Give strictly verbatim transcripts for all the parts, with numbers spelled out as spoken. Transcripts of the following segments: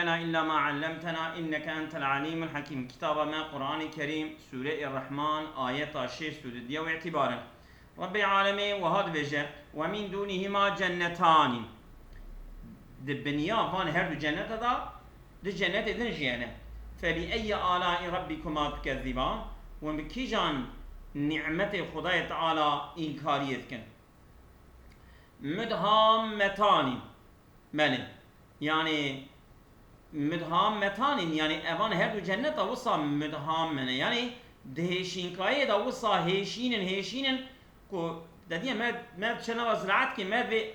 لنا إلا ما علمتنا إنك أنت العليم الحكيم. Kitaba me Qur'anê Kerîm, Sûreyê Rehman, ayeta şêst û du diye û îtîbarin. Rebbê Alemê wiha dibêje, "Ve min dûnihima cennetanî." Di biniya van her du cennete de, di cennetê din jî hene. "Fe bi eyyi alâi rabbikuma tukezziban?" Hûn bi kîjan nîmetê Xwedayê Teala înkariyê dikin? Mudhammetanî. Belê. Yanî mudhammetanî, yanî evan her du cenneta wisa mudhamme ne. Yanî di hêşînkayê de wisa hêşînin, hêşînin ku dediye me, me çi nava ziraet kî me vê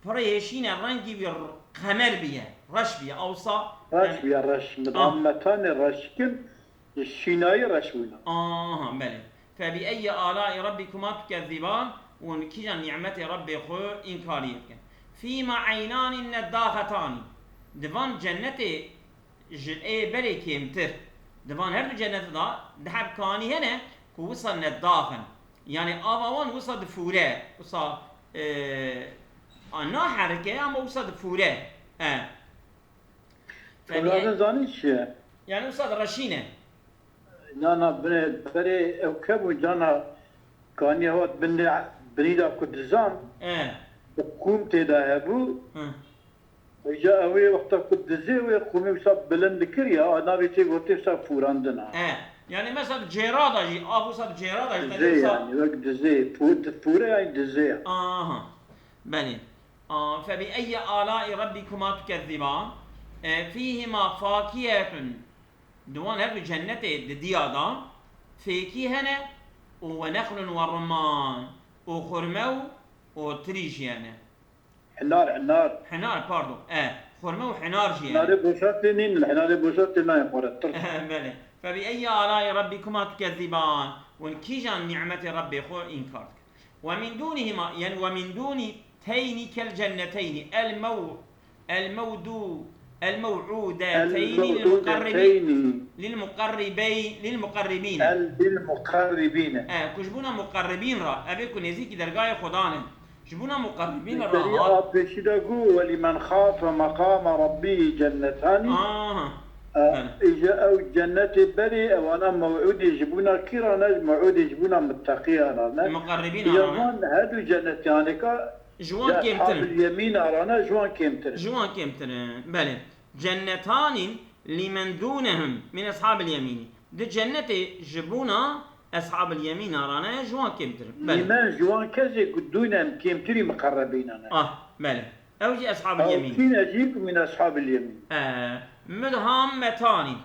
pirê hêşîne rengî wî r-, qemer biye, reş biye. Awsa Reş yanî biye, reş. Ah. Mudhammetanî reşkin, şînayî reş bûna. Aha, belê. Fe bi eyyi alâi rabbikuma tukezziban, hûn kîjan nîmetê Rebbê xwe înkariyê dikin? Fîma eynanî neddaxetanî. Di van cennetê ji ê berê kêmtir. Di van her du cennete de di heb kanî hene ku wisa neddax in. Yanî ava wan wisa difûre. Wisa, e, a naherike ama wisa difûre. E. Fe bi Zaten zanî çi ye? Yanî wisa direşîne. Na, na, binê, berê ew kebû cana kanî hat binê, binî da ku dizan, E. Qûm tê de hebû. Hı. Îca ew ê wexta ku dizê wê qûmê wisa bilind dikir ya, a navê tê gotê wisa fûrandin ha. E. Yanî mesela di cêra da jî, av wisa di cêra da jî, Dizê wisa yanî, wek dizê, fû-, di fûre yanî dizê ya. Aha. Belê. A, fe bi eyyi alâi rabbikuma tukezziban? E, fîhima fakihetun. Di wan her du cennetê di diya da fêkî hene û we nexlun we rumman û xurme û, û tirî jî hene. Hinar, hinar. Hinar, pardon. E, xurme û hinar jî hene. Hinarê boşa tê nîn, hinarê boşa tê nayê xwarin. Belê. Fe bi eyyi alâi rabbikuma tukezziban? Hûn kîjan nîmetê Rebbê xwe înkar dikin? Ve min dûnihima, yanî ve min dûni teyni kel cenneteynî. El mew-, el mewdû-, el mew'ûdeteyni lil muqarribî-, El mew'ûdeteyni. lil muqarribey-, lil muqarribîne. El lil muqarribîne. E, ku ji bona muqarribîn re, ev ê ku nêzîkî dergahê Xwedan in. Ji bona muqarribîn re Serî hat. A pêşî de got, "Welîmen xafe meqame rabbî cennetanî." Aha. E, Belê. Îja ew cennetê berê, ewana mew'ûdê ji bona kî re ne? Mew'ûdê ji bona muteqiyan re ne? Muqarribîn Îja re ne? Van her du cennetê anêka Ji wan kêmtir in. Eshabil yemîn re ne, ji wan kêmtir in. Ji wan kêmtir in. Belê. Cennetanî limen dûnehum min eshabil yemînî. Di cennetê ji bona eshabil yemîna re ne, ji wan kêmtir in. Belê. Limen ji wan kesê ku dûnem kêmtirî muqerrebîna ne. Ah, belê. Ew jî eshabil Ew yemîn. Kî ne jî ku min eshabil yemîn. E, mudhammetanî.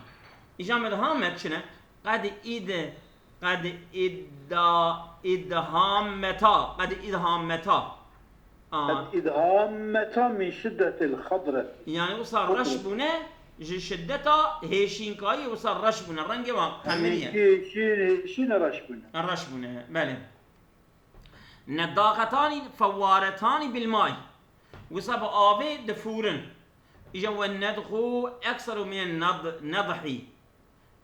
Îja mudhammet çi ne? Qed îd, qed îda, îdhammeta, qed îdhammeta. A. Qed îdhammeta min şiddetil xedret. Yanî wisa reş bûne, ji şiddeta hêşînkayî wisa reş bûne. Rengê wan qemiriye. Hêşîn, hêşîn, hêşîn reş bûne. Reş bûne, belê. Neddaxetanî fewwaretanî bil may. Wisa bi avê difûrin. Îja we nedxû ekseru mine nad-, nedhî.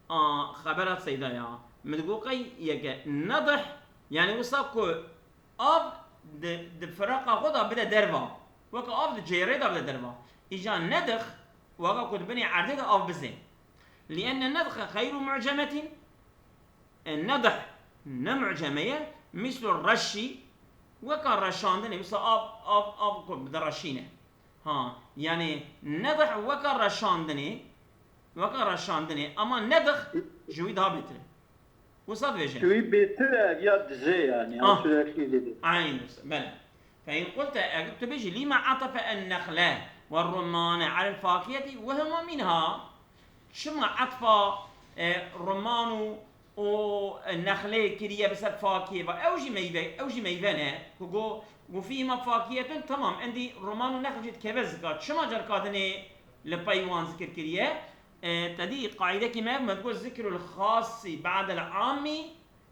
A, xebera seyda ya. Min digot qey yeke nedih, yanî wisa ku av di, di firaqa xwe de bide derva. Weke av di cêrê de bide derva. Îja nedih, weke ku di binê erdê de av bizê. Lienne nedhe xeyru mu'cemetîn. E, nedih ne mu'ceme ye, mislu reşî, weka reşandinê, wisa av, av, av ku direşîne. Ha, yanî nedih weka reşandinê, weka reşandinê, ama nedih ji wî daha bêtir e. Wisa dibêje. Ji wî bêtir e, ev ya dizê yanî, Ah. Sürekli dedi. Eyn, belê. Fe in qulte, eger tu bêjî, lîme atafe en nexle ve rumane alel fakiyetî ve huma minha. Çima etfa, e, ruman û, û, e, nexlê kiriye bi ser fakiyê ve? Ew jî meyve, ew jî meyve ne. Ku go, go fîhîma fakiyetun, temam, endî ruman û nexl jî dikeve zika. Çima carka dinê li pey wan zikir kiriye? E, tedî qaîdekî me, me digot zikrul xasî ba'del amî,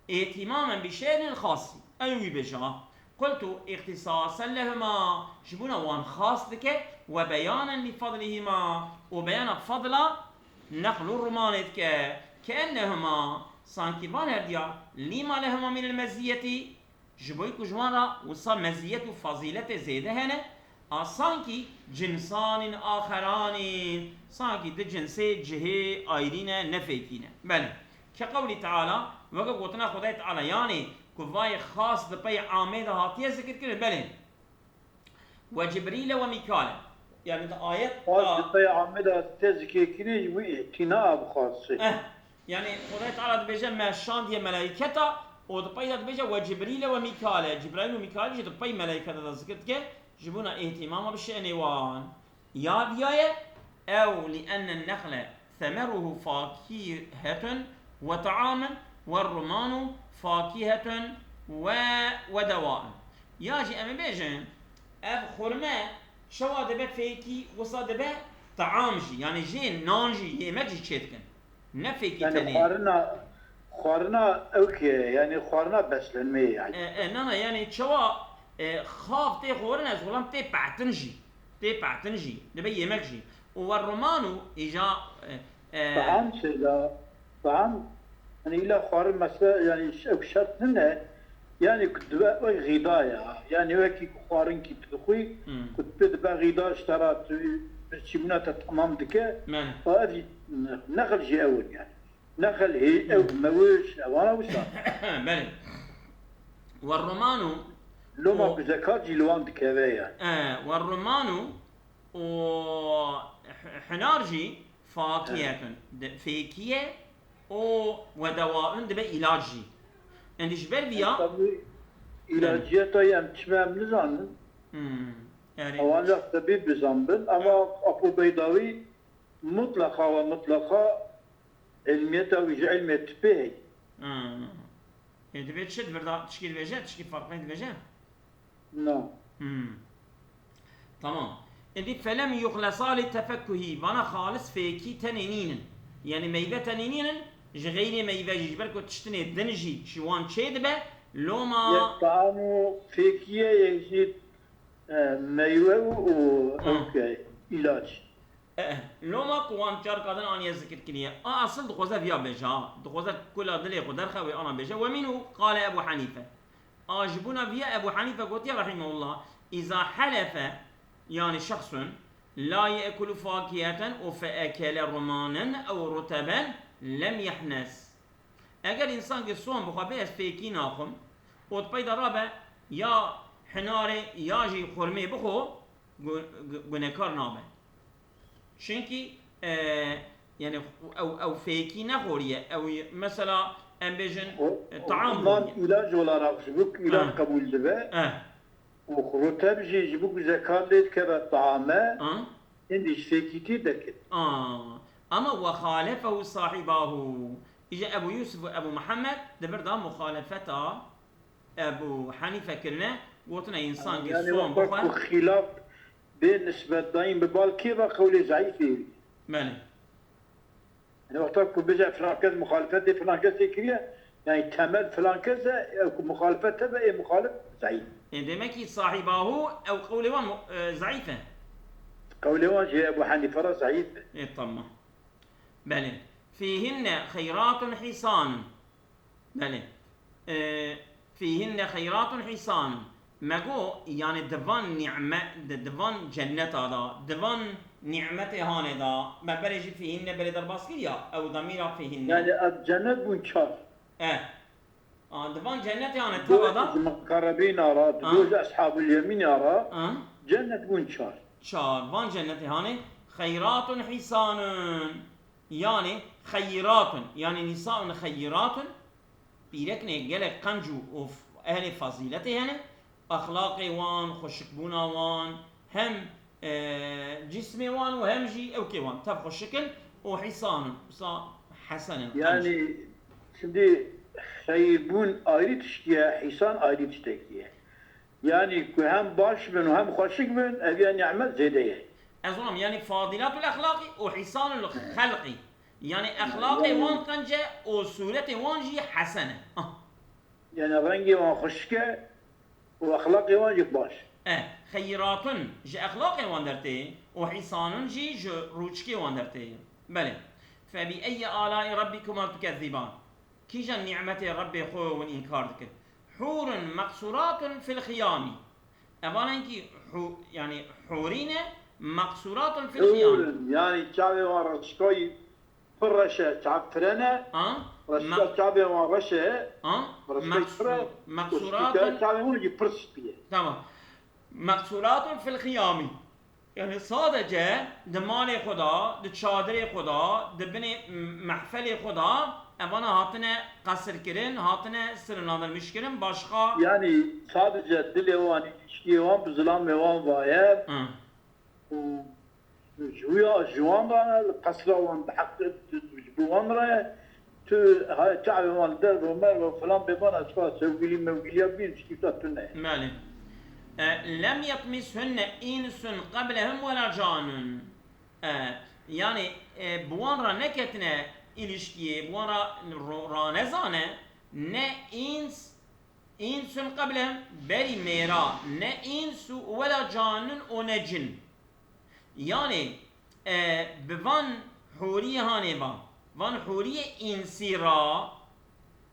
Îhtimamen bi şe'nil xasî. Ew wî bêje. Qultu îxtîsasen lehuma, ji bona wan xas dike, we beyanen li fadlihima, û beyana fadla nexl û rumanê dike. Keennehuma, sankî van her diya, lîma lehuma minel meziyetî, ji bo ku ji wan re wisa meziyet û fazîletê zêde hene, A sankî cinsanîn axeranîn, sankî di cinsê cihê ayrî ne, ne fêkî ne. Belê. Ke qewlî Teala, weke gotina Xwedayê Teala, yanî ku vayê xas di pey amê de hatiye zikirkirin, belê. We Cibrîle we Mîkale. Yani di ayet Xas da di pey amê de hatiye zikirkirin ji bo îtina bi xasî. Eh, yani Xwedayê Teala dibêje me şandiye melaîketa û di pey de dibêje we Cibrîle we Mîkale. Cibrîl û Mîkal jî di pey melaîketa de zikir dike. Ji bona îhtîmama bi şe'nê wan. Ya viya ye, ew li enne nexle semeruhu fakîhetun we ta'amun we rumanu fakîhetun we, we dewaun. Ya jî em ê bêjin, ev xurme çawa dibe fêkî, wisa dibe taam jî, yani jê nan jî, yemek jî çêdikin. Ne fêkî Yani tenê. xwarina, xwarina ew ki, yani xwarina beslenmeyê yani. E, e, na, na, yani çawa, e, xav tê xwarin, ez xulam tê petin jî. Tê petin jî. Dibe yemek jî. Û we roman û îja, e, e, Taam şeyda, taam, yani illa xwarin mesela, yani ş-, ew şert nine, yani ku dibe wek gîda ya. Yani wekî ku xwarin ki tu dixwî, Hmm. ku tu pê dibe gîda ji te re tu birçîbûna te temam dike. Belê. Û ev jî ne-, nexil jî ew in yani. Nexil hê, ew Hmm. mewij, ewana wisa. Belê. We romanu Loma û ku zekat jî li wan dikeve yani. E, we romanu û h-, hinar jî fakihetun, de-, fêkiye û we dewaun dibe îlac jî. Endî ji ber viya Tabii, ilaciyeta em çime em nizanin. Hmm. Yani Ew ancak tebîb bizan bin, ama Apo Beydawî mutlaqa ve mutlaqa ilmiyeta wî ji ilmê tibê heye. Hmm. E, divê çi, di vir de tişkî dibêje, tişkî farqlê dibêje? Na. Hmm. Tamam. Êdî felem yuxlesa li tefekkuhî, vana xalis fêkî tenê nînin. Yani meyve tenê nînin, ji xeyrê meyve jî, ji ber ku tiştinê din jî ji wan çê dibe, loma Yek taam û fêkiye, yek jî, e, meywe û, û Ha. ewke, îlaç. E, e, loma ku wan çar kadin aniye zikir kiriye. A asil dixwaze viya bêje, ha. Dixwaze kula dilê xwe derxe wê ana bêje. Ve minhu qale Ebu Hanife. A ji bona viya Ebu Hanife gotiye rahimehullah, "Îza helefe, yani şexsun, la ye'kulu fakiyeten û fe ekele rumanen ew ruteben lem yehnes." Eger însankê son bixwe bê ez fêkî naxwim û di peyda rabe ya hinarê ya jî xurmê bixwe, gu-, gu-, gunekar nabe. Çunkî, e, yani ew, ew fêkî nexoriye. Ew mesela em bêjin, O, e, taam ondan xoriye. ilaç olarak ji bo ku ilaç Ha. qebûl dibe. Eh. Û ruteb jî ji bo ku zekat lê dikeve taame, Ha. hindî ji fêkîtî derket. Ah. Ama we xalefehu sahibahu. Îja Ebu Yusuf û Ebu Muhammed di vir de muxalefeta Ebu Hanife kirine, gotine însankî Yani son wexta bixwe. ku xîlaf bê nisbetdayîn bi bal kê ve qewlê zeîfê wî. Belê. Yani wexta ku bêje filan kes muxalefetê filan kesê kiriye, yani temel filan kes e, ew ku muxalefet hebe ê muxalif zeîf. E, demek ki sahibahu ew qewlê wan mu-, e, zeîf e. Qewlê wan jî Ebu Hanife re zeîf e. E, tamam. Belê. Fîhinne xeyratun hîsanun. Belê. E, fîhinne xeyratun hîsanun. Me got, yani di van nîme-, di, di van cenneta da, di van nîmetê hanê da, me berê jî fîhinne berê derbas kir ya, ew damîra fîhinne. Yani ev cennet bûn çar. E. A, di van cennetê hanê Dû teva da. ji muqerrebîna re, Ha? dû ji eshabul yemîna re Ha? cennet bûn çar. Çar. Van cennetê hanê xeyratun hîsanun. Yani xeyratun. Yani nisaun xeyratun. Pîreknê gelek qenc û f-, ehlê fazîletê hene. Exlaqê wan, xweşikbûna wan, hem, e, cismê wan û hem jî ewkê wan tev xweşik in û hîsan in, wisa hesen in, qenc. Yani şimdi xeyrbûn ayrı tiştî ye, hîsan ayrı tiştekî ye. Yani ku hem baş bin û hem xweşik bin, ev ya nîmet zêde ye. Ez wan, yani fadilatul exlaqî û hîsanul xelqî. Yani exlaqê Yani wan qenc e û sûretê wan jî hesen e. Ah. Yani rengê wan xweşik e û exlaqê wan jî baş. E, xeyratun ji exlaqê wan dertê û hîsanun jî ji rûçikê wan dertê. Belê. Fe bi eyyi alai rabbikuma tukezziban. Kîjan nîmetê Rebbê xwe hûn înkar dikin? Hûrun meqsuratun fil xiyami. Evan enkî hû-, yani hûrî ne, meqsûratun fil xiyam. Hûr in, yani çavê wan reşkayî pir reş e, çav tire ne, Ha? reşka Mek-, çavê wan reş e, ha? reşkayî Meqsû-, pir e, û meqsûratun spî te, çavê wan jî pir spî ye. Tamam. Meqsûratun fil xiyamî. Yani sadece di malê xwe de, di çadirê xwe de, di binê m-, mehfelê xwe de, evana hatine qesir kirin, hatine sırnadirmiş kirin, başka Yani sadece dilê wan, ilişkiyê wan bi zilamê wan vaye Hı. û ji wî ya ji wan re ne, li qesra wan bi heq ji bo wan re, tu hay çavê wan li derve merve filan bêbana çiqa sevgilî mevgiliya bîn tiştî wisa tune. Belê. E, lem yetmishunne insun qablehum wela canun. E, yani, e, bi wan re neketine ilişkiyê, bi wan re ro-, ranezane, ne ins, insun qablehum berî mêra, ne insu wela canun û ne cin. Yani, e, bi van hûriyê hanê ba, van hûriyê însî ra,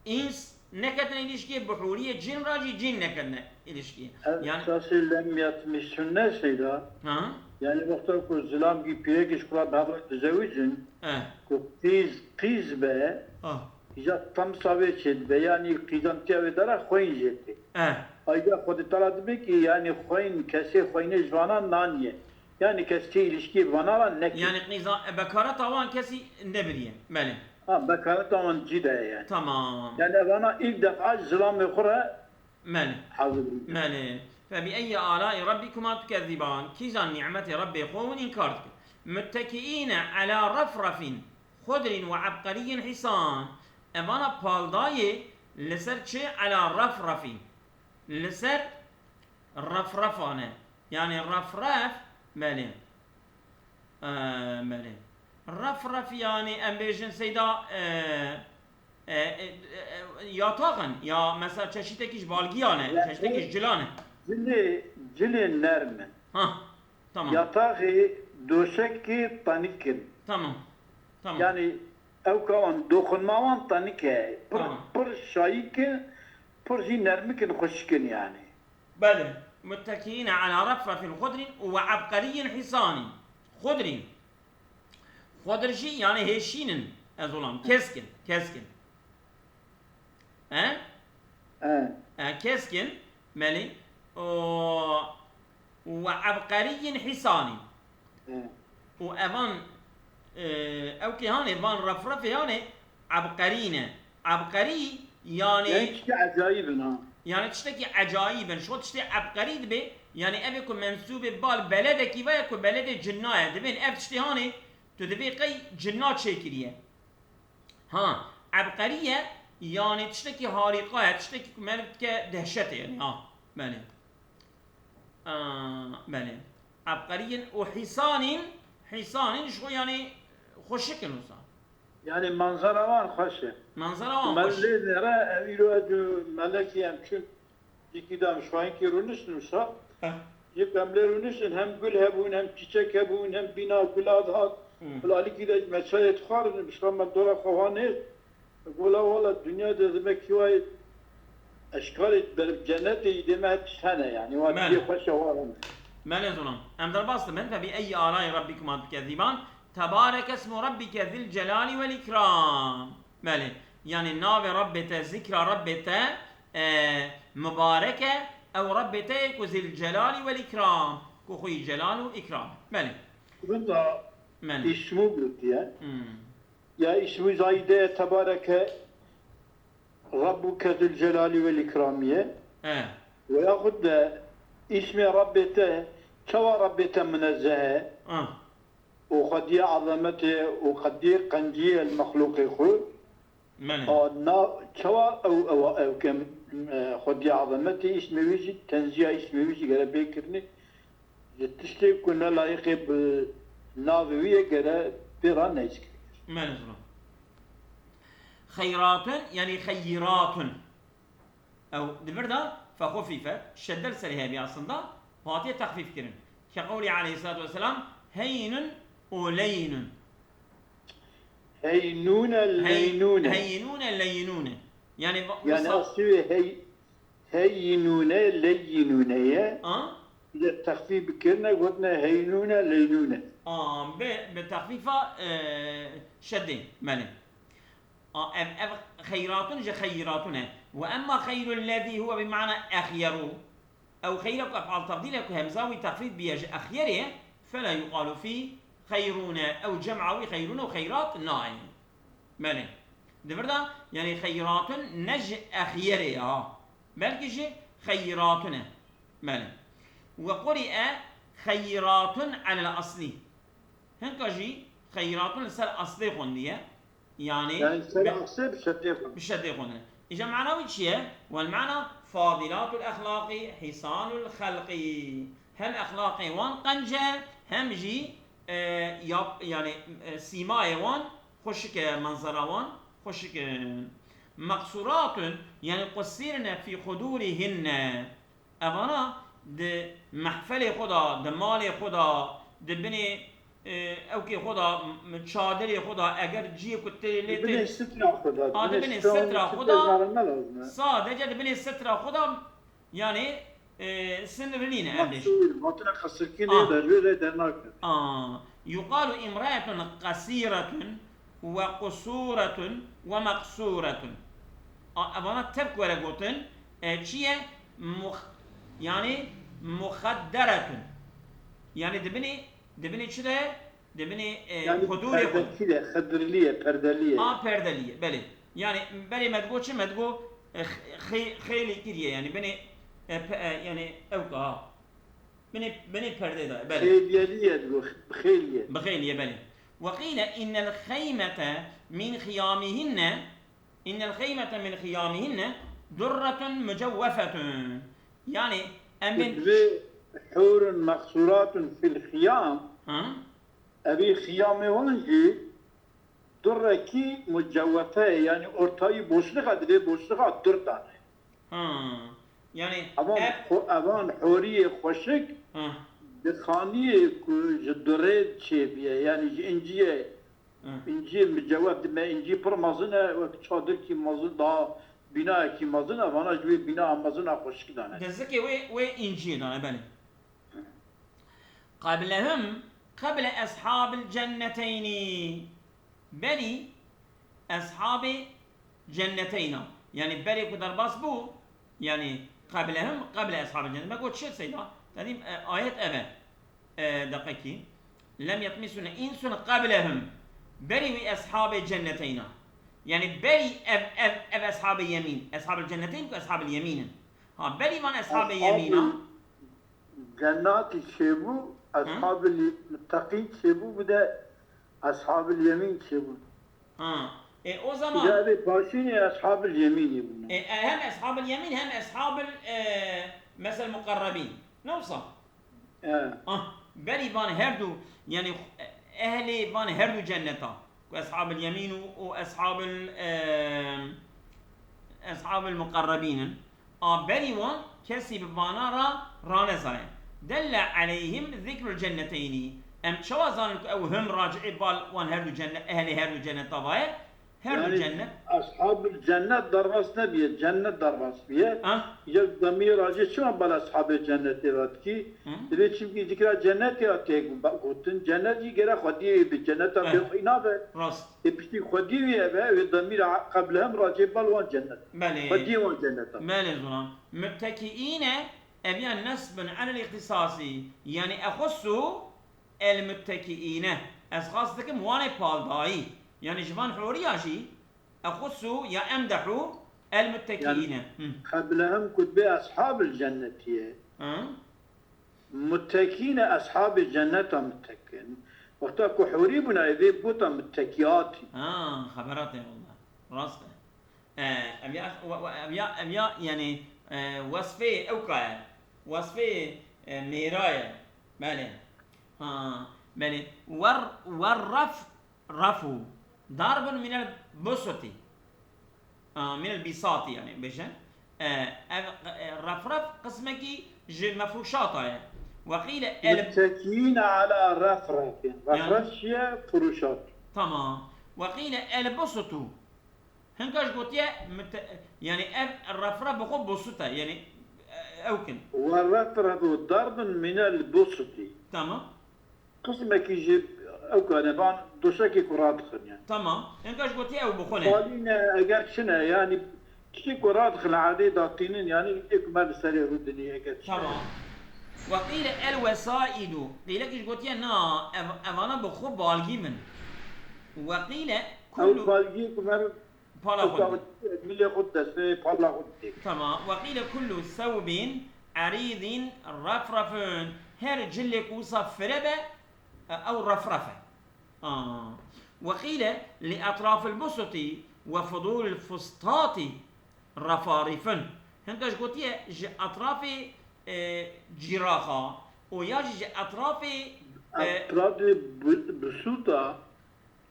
îns neketine ilişkiyê, bi hûriyê cin ra jî cin neketine ilişkiyê. Ev Yani esasê lem yetmishunne seyda. Ha? Yani wexta ku zilam gî pîrekî ji xwe re bi hev re dizewicin, Eh. ku qîz, qîz be, Ah. îca temsa wê çêdibe, yani qîzantiya wê dera xweyîn jê tê. Eh. Ayda Xwedê Teala dibe ki, yani xweyîn, kesê xweyînê ji vana naniye. Yani kes tê ilişkiyê vana ra neke. Yani qîza-, e, bekareta wan kesî nebiriye. Belê. Ha, bekareta wan cî de ye yani. Tamam. Yani vana ilk defa zilamê xwe re Belê. hazir bû. Belê. Fe bi eyyi alai rabbikuma tukezziban. Kîjan nîmetê Rabbê xwe hûn înkar dikin? Muttekiîne ala refrefin xudrin ve ebqeriyyin hisan. Evana paldayê li ser çi? Ala refrefin. Li ser refrefane. Yani refref, belê. Ee, belê. Refref yani em bêjin seyda, e, e, e, e, yataxin ya mesela çeşitekî ji balgiyan e, Yani çeşitekî ji cilan e. Cilê, cilê nerm in. Ha, tamam. Yataxê doşekê tanik in. Tamam. Tamam. Yani ew kawan doxunma wan tanik e. Pir, Tamam. pir şayik in, pir jî nermik in, xweşik in yani. Belê. Muttekîne ala refrefin xudrin ve ebqeriyyin hisanin. Xudrin. Xudr jî yani hêşîn in, ez olam. Keskin, keskin. He? He. He, keskin, belê. O, ve ebqeriyyin hisanin. He. Û evan, e, ew kê hanê, van refrefê hanê, ebqerî ne. Ebqerî, yani Yani tiştê ecayîb in ha. Yani tiştekî ecayîb in. Şo tiştê ebqerî dibe, yani ev ê ku mensûbê bal beledekî ve ye ku beledê cinna ye. Dibên ev tiştê hanê, tu divê qey cinna çêkiriye. Ha, ebqerî ye, yani tiştekî harîqa ye, tiştekî ku meriv dike dehşetê yani. Ha, belê. Aa, belê. Ebqeriyên û hîsanîn, hîsanîn ji xwe, yanî xweşik in wisa. Yanî manzara wan xweş e. Manzara wan xweş. Melê nere ev îro ez û melekî em çûn dîkî de em şahinkî rûniştin wisa. Eh. Yek em lê rûniştin hem gul hebûn, hem çîçek hebûn, hem bîna gula dihat. Hmm. Bila alîkî de me çayê dixwarin, bişka me dora xwe hanê. Gola wala dinya de dime kî wayê eşkarê ber cenetê îdê me hep hene yani. Wa Mele. Diyê xweşe wa hene. Mele zonam. Em derbas dibin. Fe bi eyyi alai rabbikuma tukezziban. Tebareke ismu rabbike zil celali vel ikram. Mele. Yani navê Rabbê te, zikra Rabbê te, e, mubarek e. Ew Rabbê te yê ku zil celali vel ikram. Ku xwî celal û ikram. Mele. Bunda Mele. Ismu gotiye. Hmm. Ya îsmî zayîde ye tebareke Rabbuke Zülcelali vel Îkramî ye. He. Veyaxud de îsmê Rabbê te, çawa Rabbê te munezzeh e Ha. û xwediyê ezemetê û xwediyê qenciyê li mexlûqê xwe. Mene. A, na, çawa ew, ew, ew ke, e, xwediyê ezemetê îsmê wî jî, tenziya îsmê wî jî gere bê kirinê. Ji tiştê ku ne layiqê bi navê wî ye gere pê re neyzikê. Mene zira. Xeyratun, yani xeyratun. Ew di vir de fexufîfet, şedde li serê hebe aslında, hatiye texfîf kirin. Ke qewlê aleyhissalatu vesselam, heynun û leynun. Heynûne, Hey-, leynûne. Heynûne, leynûne. Yani, va-, Yani wisa- aslî wê hey-, heynûne, leynûne ye. Ha? Lê texfîf bikirine, gotine heynûne, leynûne. A, bi, bi texfîfa, e, şedê, belê. A, ev, ev xeyratun ji xeyratun e. Ve emma xeyrul lezî huve bi mana exyeru. Ew xeyra ku efal tefdîl e ku hemza wî texfîf biye ji exyerê, fela yuqalu fî xeyrûne. Ew cem'a wî xeyrûne û xeyrat nayê. Belê. Di vir de, yanî xeyratun ne ji exyerê ye ha. Belkî ji xeyratun e. Belê. Ve quri'e xeyratun alel aslî. Hinka jî xeyratun li ser aslê xwendiye. Yanî Yani ser bi, aslê bi şedê xwe. bi şedê xwendiye. Îja mana wî çi ye? Wel mana fadilatul exlaqî, hisanul xelqî. Hem exlaqê wan qenc e, hem jî, e, yap, yanî, e, sîmayê wan xweşik e, menzera wan xweşik in. Meqsuratun, yanî qusirne fî hudûrîhinne. Evana di mehfelê xwe de, di malê xwe de, di binê, e, ewkê xwe de, m-, çadirê xwe de, eger ciyê ku tê lê Di binê tê, sitra xwe de, a, di di binê binê sitra sitra xwe xwe de, zarine lazim e. Sadece di binê sitra xwe de, yanî, e, sinirilî ne ev dêş. Mahsûr, hatina qesirkî A. nê de, jê re dernake. A. Yuqalu imraetun qesiretun ve qusuretun ve meqsuretun. A, evana tevk were gotin, e, çi ye? Mux-, yanî muxedderetun. Yanî di binê, di binê çi de? Di binê, e, Yani hudûrê xwe de. Perdekî de, xedirlî ye, perdelî ye. A, perdelî ye, belê. Yanî berê me digo çi? Me digo, e, xe-, xê-, xêlî kiriye, yanî binê, e, pe-, e, yanî ewka ha. Binê, binê perdê de, belê. Xêliyelî ye digo, bi xêlî ye. Bi xêlî ye, belê. Ve qîle innel xeymete min xiyamîhinne, innel xeymete min xiyamîhinne durretun mucewwefetun. Yanî em bên Divê hûrun mexsuratun fil xiyam, Ha? Evî xiyamê wan jî durekî mucewwefe ye, yanî ortayî boşluxa, divê boşluxa dur dane. Ha. Yanî Evan ev xo-, evan horiyê xweşik Ha. bi xaniyê ku ji durê çêbiye, yanî ji inciyê, Ha. inciyê mucewwef dime, incî pir mezin e, wek çadirkî mezin, daha bînayekî mezin e, vana ji wê bînaya mezin a xweşik dane. Dezikê wê, wê inciyê dane, belê. Qeblehum, qeble eshabil cenneteynî. Berî eshabê cenneteyna. Yanî berê ku derbas bû, yanî qeblehum, qeble eshabil cennet. Me got çi Seyda? Te dîm, e, ayet ev e. E, deqekî. Lem yetmisune insun qeblehum. Berî wî eshabê cenneteyna. Yanî berî ev, ev, ev eshabê yemîn. Eshabil cenneteyn ku eshabil yemîn in. Ha, berî van eshabê Eshabê yemîna. Cennatî çêbû, Hı? eshabil muteqîn çêbû, bir de eshabil yemîn çêbû. Ha. E, o zaman Îca evê paşînê eshabil yemînê bûne. E, e, hem eshabil yemîn hem eshabil, e, mesel muqerrebîn. Ne wisa? E. Ah, berî van her du, yanî, ehlê van her du cenneta. Ku eshabil yemîn û, û eshabil, e, eshabil muqerrebîn in. A berî wan kesî bi vana ra ranezaye. Delle aleyhim zikrul cenneteynî. Em çawa zanin ku ew him raciê bal wan her du cennet, ehlê her du cenneta vaye? Her du Yani, cennet. Eshabul cennet derbas nebiye, cennet derbas biye. Ah. Ya demî racê çima bal eshabê cennetê ra dikî? Hı. Divê çimkî zikra cennetê ra tê gu-, gotin. Cennet jî gere xwediyê wî bi cenneta Eh. bê xwî nabe. Rast. Ê piştî xwedî wî eve, wê demîra qeblehum racê bal wan cennet. Belê. Xwediyê wan cenneta. Belê zona. Muttekiîne, ev ya nesbun alel îxtisasî. Yanî exussu el muttekiîne. Ez xas dikim wanê paldayî. Yanî ji van horiya jî exussu ya emdehu el muttekiîne. Yani, Hı. Qeblehum ku dibê eshabil cennetiye. Hı. Muttekîne eshabê cenneta muttekin. Wexta ku hurî bûna, êdî bûta muttekiyatî. Ha, xebera te wela. Rast e. E, ev ya, we, we, ev ya, ev ya, yani, e, wesfê ewka ye. Wesfê, e, mêra ye. Belê. Ha, belê. Wer, wer ref, refu. Darbun minel busuti. A, minel bisati yani bêje. E, ev, e, refref qismekî ji mefrûşata ye. Weqîle el Muttekîne ala refrefin. Yani Refref çi ye? Furuşat. Tamam. Weqîle el busutu. Hinka ji gotiye mute-, yani ev refref bi xwe busut e. Yani, e, Ew kin. والرفرف ضرب من البسط. Tamam. Qismekî ji ew kane van doşekê ku radixin yani. Tamam. Hinka ji gotiye ew bixwine. Xalî ne eger çi ne yani tiştê ku radixin adê datînin yani yê ku me li serê rûdinî eger çi ne. Tamam. Ve qîle el vesaidu. Qîlekî ji gotiye na ev, evana bi xwe balgî bin. Ve qîle Ew kullu balgî ku me pala xwe didin. Milê xwe destê pala xwe didê. Tamam. Ve qîle kullu sewbin eridin refrefun. Her cilek wisa fire be, e, ew refref e. Aa. Ve qîle li etrafil busuti ve fudulil fustati refarifun. Hinka ji gotiye ji etrafê, e, cîraxa û ya jî ji etrafê, e, Etrafê bu- busuta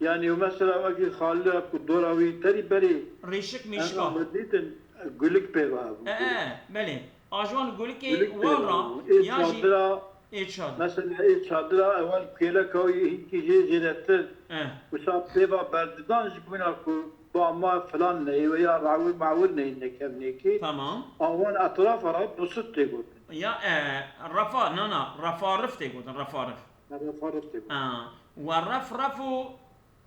yani mesela wekî xalî ku dora wî terî berê rêşik em mêşika. dîtin gulik pê ve hebû. E, e, belê. A ji wan gulikê Gulik pê wan ve ra hebû. Ê ya jî çadira ê çadir. Mesela ê çadira ewel kêleka wî hinkî jê zêdetir. E. Wisa pê ve berdidan ji bona ku ba ma filan neyê ve ya rawir mawir neyê nekevnêkê. Tamam. Awan etrafa re busut tê gotin. Ya, e, refa, na, na, refarif tê gotin, refarif. Refarif tê gotin. Ha. Ve refrefu,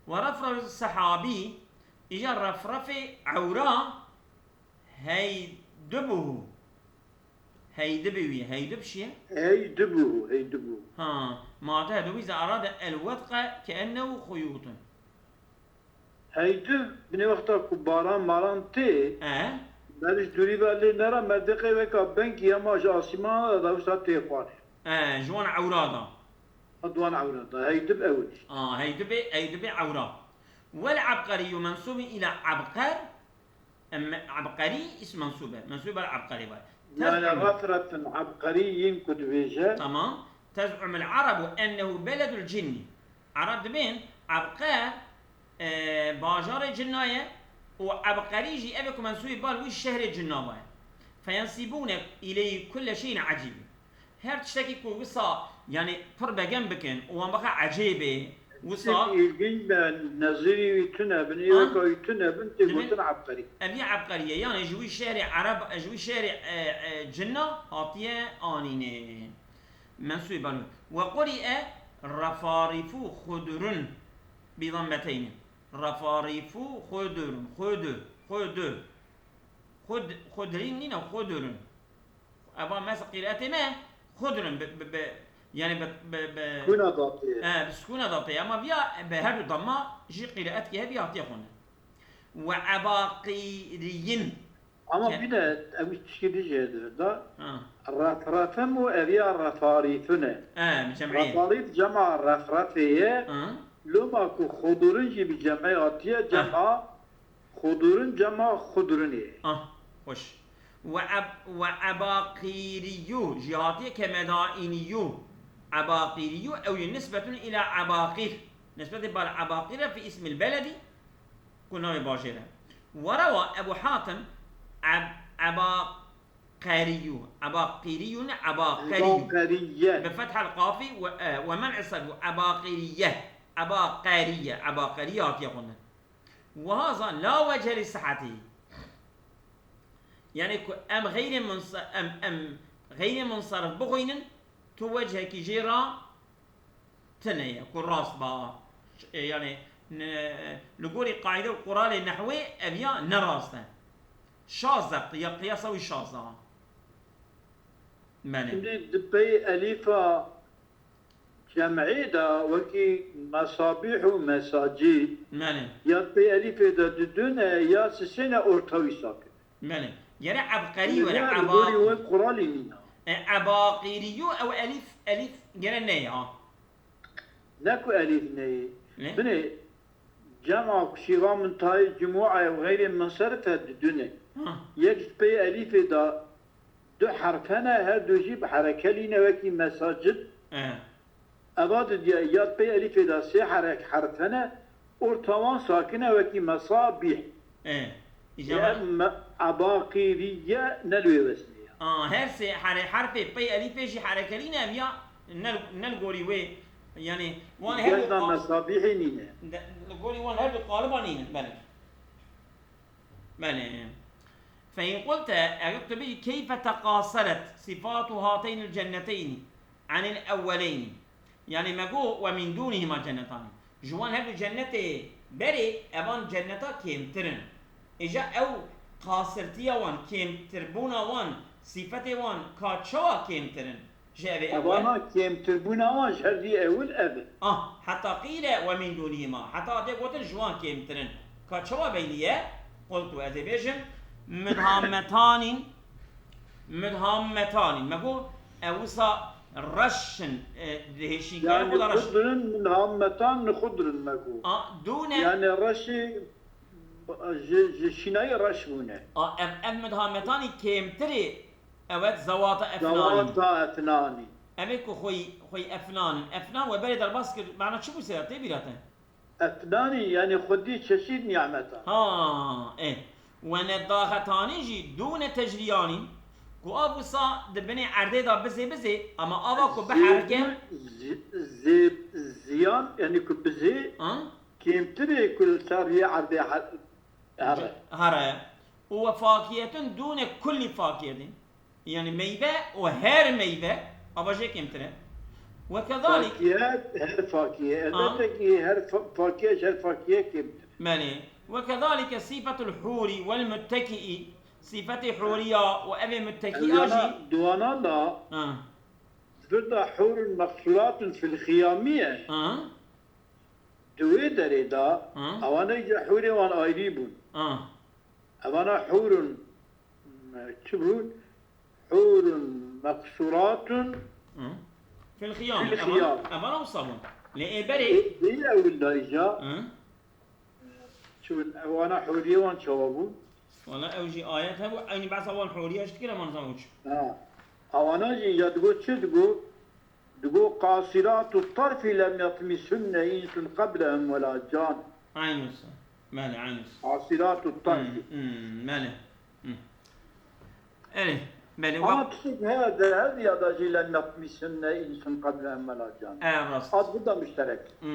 ve refrefu sehabî, îja refrefê ewra heydibuhu. Heydibi wî, heydib şiye? Heydibuhu, heydibuhu. Ha, ma te hebû îza arade el wedqe ke ennehu xuyutun. Heydi, binê wexta ku baran maran tê, E? meriş dûrî ve lê nera, merdeqê weka bengî hema ji asîmana de wisa tê xwarê. E, ji wan ewra da. Ha, di wan ewra da. Heydib ew in. A, heydibê, heydibê ewra. Wel ebqeriyyu mensûbun ila ebqer. Em, ebqerî îsm mensûb e. Mensûb el ebqerî var. Yani Tez'umu. refretun ebqeriyyin ku dibêje. Tamam. Tez'umul arabu ennehu beledul cinni. Ereb dibên Ebqer, e, bajarê cinna ye û Ebqerî jî ev ê ku mensûbî bal wî şehrê cinna ve ye. Feyensîbûne îleyî kulle şeyin ecîb. Her tiştekî ku wisa, yani pir begem bikin û wan bixe ecêbê, wisa Tiştekî îlginç be, nezîrî wî tune bin, Ha? îweka wî tune bin, tê Dibin- gotin ebqerî. Ev ya ebqeriye, yani ji wî şehrê Ereb, ji wî şehrê, e, e, cinna hatiye anîne. Mensûbî bal wî. Ve quri'e refarifu xudurun bi dammeteyni. Refarifu xudurun. Xudu, xudu. Xud, xudrin nîne, xudurun. Eva mes qîretê me xudurun bi, bi, bi, yani bi, bi, bi Kuna datê. E, bi sukûna datê. Ama viya bi her du damma jî qîretkî hevî hatiye xwendin. Ve ebaqîriyin. Ama Ke- bir de ev tişkî dijê de da Ha. refrefim û ev ya refarîfin e. E, bi cem'ê. Refarîf cema refrefê ye. Ha. Loma ku xudurun jî bi cem'ê hatiye cema xudurun cema xudurun ye. Ah, hoş. Ve eb-, ve ebaqîriyyu jî hatiye ke medaîniyyu. Ebaqîriyyu ew yê nisbetun ila ebaqîr. Nisbetê bal ebaqîr e fi ismil beledi. Ku navê bajêr e. Ve rewa Ebu Hatim eb-, ebaqeriyyu. Ebaqîriyyu ne ebaqeriyyu. Ebaqeriye. Bi fethel qafî ve, e, ve men'i sad û ebaqeriye. Ebaqeriye. Ebaqeriye hatiye xwendin. Ve haza la wece li sihetî. Yani ku em xeyrê munsa-, em, em xeyrê munsarif bixwînin, tu wechekî jê ra tune ye ku rast ba. E, yani ne, li gorî qaîde û quralê nehwê ev ya ne rast e. Şaz e, qiya-, qiyasa wî şaz e. Belê. Şimdi di pey elîfa cem'ê de wekî mesabîh û mesacîd Belê. ya pey elîfê de didune ya sisêne orta wî sakin. Belê. Gere ebqerî were, Ya eba-, gorî wek quralî nîna. e, ebaqîrî yo ew elîf, elîf gere ne ya. Ne ku elîf neyê. Ne? Binê cema ku şîva min tayê cumûa ew xeyrê min serif e didune. Ha. Yek ji pey elîfê de du herf hene, her du jî bi hereke lîne wekî mesacid. E. Eva didiye ya pey elîfê de sê herek herf hene, orta wan sakin e wekî mesabîh. E. Ev Îca me-, ebaqîriye ne li wê weznê ye. A, her sê herê herfê pey elîfê jî herekelî ne ev ya ne, ne li gorî wê. Yani wan her du Wezna qa-, mesabîhê nîne. de, li gorî wan her du qaliba nîne. Belê. Belê. فإن قلت, eger tu bêjî, كيف تقاصرت صفات هاتين الجنتين عن الأولين؟ Yani me got, ومن دونهما جنتان. Ji wan her du cennetê berê evan cenneta kêmtir in. Îja ew qasirtiya wan, kêmtirbûna wan, sîfetê wan ka çawa kêmtir in? Ji evê ewil. Evana kêmtirbûna wan ji her dî ewil ev in. Ah, heta qîle ومن دونهما. Heta dê gotin ji wan kêmtir in. Ka çawa beylî ye? Qultu, ez ê bêjim, مدهامتان, مدهامتان. Me got, ew wisa reş in, e, dihêşîn karin Yani xwe da reş. Xudr in, mudhametan li xudr in me got. A, dûne. Yani reşî ji, ji şînayî reş bûne. A, ev, ev mudhametanî kêmtirê, evet, zewata efnanî. Zewata efnanî. Em ê ku xwey, xwey efnan in. Efnan we berê derbas kir, mana çi bû sera tê bîra te? Efnanî, yani xwedî çeşît nimetan. Ha, e. We nedaxetanî jî dûne tecrîyanî, ku av wisa di binê erdê de bizê bizê, ama ava ku biherike. Zê-, zê-, ziyan, yani ku bizê, ha? Kêmtirê ku li ser vê erdê her-, here. Here. Û we fakiyetin dûne kullî fakiyetin. Yani meyve û her meyve, ava jê kêmtir e. Ve kezalik. Fakiye, her fakiye. Ha? Elbette ki her fa-, fakiye ji her fakiye kêmtir. Belê. Ve kezalike sîfetul hûrî vel muttekî. Sîfetê hûriya û evê muttekî a jî. Diwana da, ha, di vir de hûrun meqsuratun fil xiyamiye. Ha? Di wê derê de, ha, ewana jî hûrê wan ayrî bûn. Ha. Evana hûrun, çi bûn? Hûrun meqsuratun. Hı. Fil xiyam. Fil xiyam. Evana, evana wisa bûn. Lê ê berê. Ê, ê ewil de îca. Hı. Çi bûn? Ewana hûriyê wan çawa bûn? Wala ew jî ayet hebû, eynî behsa wan hûriya jî dikir, eman zan çi. Ha. Ewana jî ya digot çi digot? Digot, "Qasiratu tarfi lem yatmishunne insun qablehum wela can." Eyn wisa. Belê, eyn wisa. Qasiratu tarfi. Hmm, hmm, belê. Hmm. Erê, belê, wa- Ama tiştek heye di hev ya da jî lem yatmishunne insun qablehum wela can. E, rast. Ad burada müşterek. Hmm,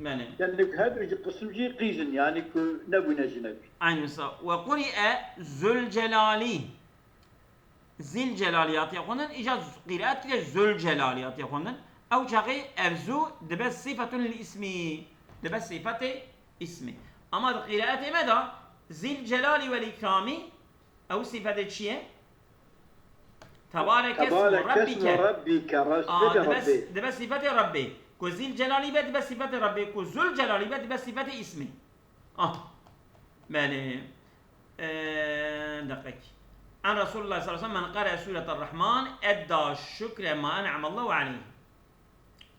belê. Yani her du jî qism jî qîz in, yani ku nebûne jinek. Eyn wisa. Ve quri'e Zülcelali. Zîl Celalî hatiye xwendin, îca qîraet kiriye Zul Celalî hatiye xwendin. Ew çaxê ev zû dibe sîfetun lil îsmî, dibe sîfetê îsmî. Ama di qîraetê me de Zîl Celalî wel Îkramî, ew sîfetê çi ye? Tebareke ismu Tebareke ismu Rabbike. Rabbike, Aa, sîfetê dibe, Rabbê. Dibe sîfetê Rabbê. Ku Zîl Celalî be, dibe sîfetê Rabbê. Ku Zul Celalî be, dibe sîfetê îsmî. Ah. Belê. Ee, deqek. An Resulullah sallallahu aleyhi ve sellem men qara Suretel Rahman edda şükre ma en'amallahu aleyh.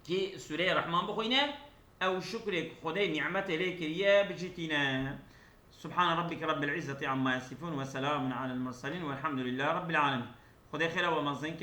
Kî Sûreyê Rahman bixwîne, ew şukrê ku Xwedê nîmetê lê kiriye, bicîtîne. Subhane Rabbike Rabbil İzzeti amma yasifun ve selamun alel murselin velhamdülillahi Rabbil alemin. Xwedê xêra we mezin